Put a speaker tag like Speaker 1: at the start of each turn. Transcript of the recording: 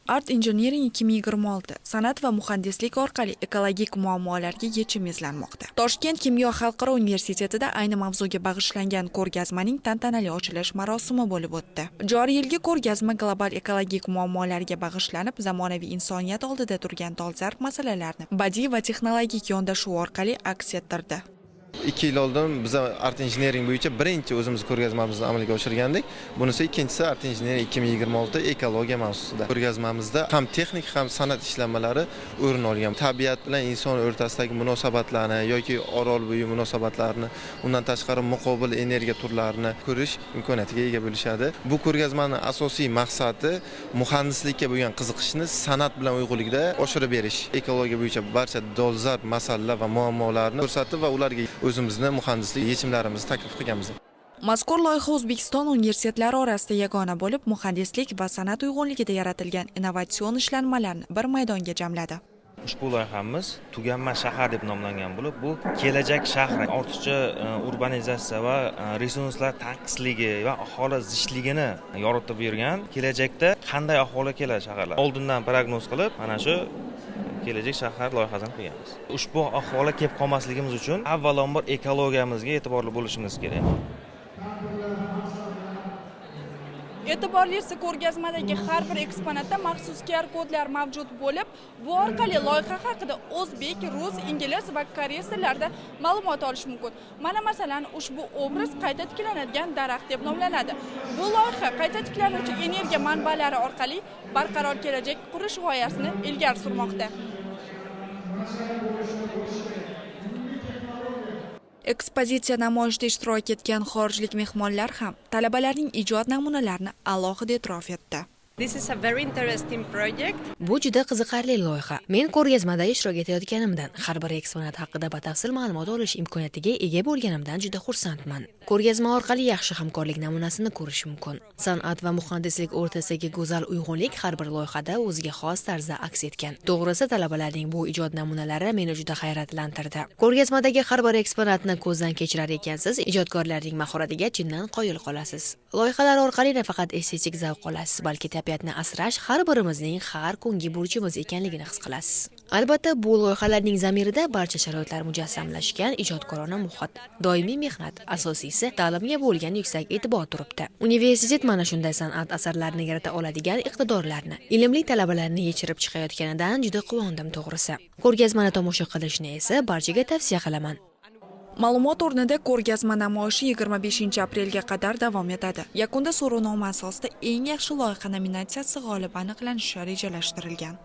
Speaker 1: Art Engineering 2026 san'at va muhandislik orqali ekologik muammolarga yechim izlanmoqda. Toshkent Kimyo xalqaro universitetida ayni mavzuga bag'ishlangan ko'rgazmaning tantanali ochilish marosimi bo'lib o'tdi. Joriy yilgi ko'rgazma global ekologik muammolarga bag'ishlanib, zamonaviy insoniyat oldida turgan dolzarb masalalarni badiiy va texnologik yondashuv orqali aks ettirdi.
Speaker 2: 2 yil oldin biz Art Engineering bo'yicha birinchi o'zimiz ko'rgazmamizni amalga oshirgandik. Bunisi ikkinchisi Art Engineering 2026 ekologiya mavzusida. Ko'rgazmamizda ham texnik ham san'at ishlanmalari o'rin olgan. Tabiat bilan inson o'rtasidagi munosabatlarni yoki orolbo'yi munosabatlarni, undan tashqari muqobil energiya turlarini ko'rish imkoniyatiga ega bo'lishadi. Bu ko'rgazmaning asosiy maqsadi muhandislikka bo'lgan qiziqishni san'at bilan uyg'unlikda oshirib berish. Ekologiya bo'yicha barcha dolzarb masalalar va muammolarni ko'rsatib va ularga o'zimizni muhandislik yechimlarimizni taklif qilganmiz.
Speaker 1: Mazkur loyiha O'zbekiston universitetlari orasida yagona bo'lib, muhandislik va san'at uyg'unligida yaratilgan innovatsion ishlanmalarni bir maydonga jamladi.
Speaker 3: Ushbu loyihamiz tuganmas shahar deb nomlangan bo'lib, bu kelajak shahri ortiqcha urbanizatsiya va resurslar tanqisligi va aholi zichligini yoritib bergan, kelajakda qanday aholi keladi shaharlar oldindan prognoz qilib, mana shu kelajak shahar loyihasini qilganmiz. Ushbu ahvolga kelib qolmasligimiz uchun avvalambor ekologiyamizga e'tiborli bo'lishimiz kerak.
Speaker 1: E'tiborlisi, ko'rgazmadagi har bir eksponatda maxsus QR kodlar mavjud bo'lib, bu orqali loyiha haqida o'zbek, rus, ingliz va koreys tillarida ma'lumot olish mumkin. Mana masalan, ushbu obraz qayta tiklanadigan daraxt deb nomlanadi. Bu loyiha qayta tiklanuvchi energiya manbalari orqali barqaror kelajak qurish g'oyasini ilgari surmoqda. Ekspozitsiya namoyishida ishtirok etgan xorijlik mehmonlar ham talabalarning ijod namunalarini alohida e'tirof etdi.
Speaker 4: This is a very interesting project.
Speaker 5: Bu juda qiziqarli loyiha. Men ko'rgazmada ishtirok etayotganimdan, har bir eksponat haqida batafsil ma'lumot olish imkoniyatiga ega bo'lganimdan juda xursandman. Ko'rgazma orqali yaxshi hamkorlik namunasini ko'rish mumkin. San'at va muhandislik o'rtasidagi go'zal uyg'unlik har bir loyihada o'ziga xos tarzda aks etgan. To'g'risi, talabalarning bu ijod namunalari meni juda hayratlantirdi. Ko'rgazmadagi har bir eksponatni ko'zdan kechirar ekansiz, ijodkorlarning mahoratiga chindan qoyil qolasiz. Loyihalar orqali nafaqat estetik zavq olasiz, balki tabiatni asrash har birimizning har kungi burchimiz ekanligini his qilasiz. Albatta, bu loyihalarning zamirida barcha sharoitlar mujassamlashgan ijodkorona muhit, doimiy mehnat, asosiysi ta'limga bo'lgan yuksak e'tibor turibdi. Universitet mana shunday san'at asarlarini yarata oladigan iqtidorlarni, ilmli talabalarni yetishtirib chiqayotganidan juda quvondim to'g'risi. Ko'rgazmani tomosha qilishni esa barchaga tavsiya qilaman.
Speaker 1: Ma'lumot o'rnida, ko'rgazma namoyishi 25-aprelga qadar davom etadi. Yakunda so'rovnoma asosida eng yaxshi loyiha nominatsiyasi g'olibi aniqlanishi rejalashtirilgan.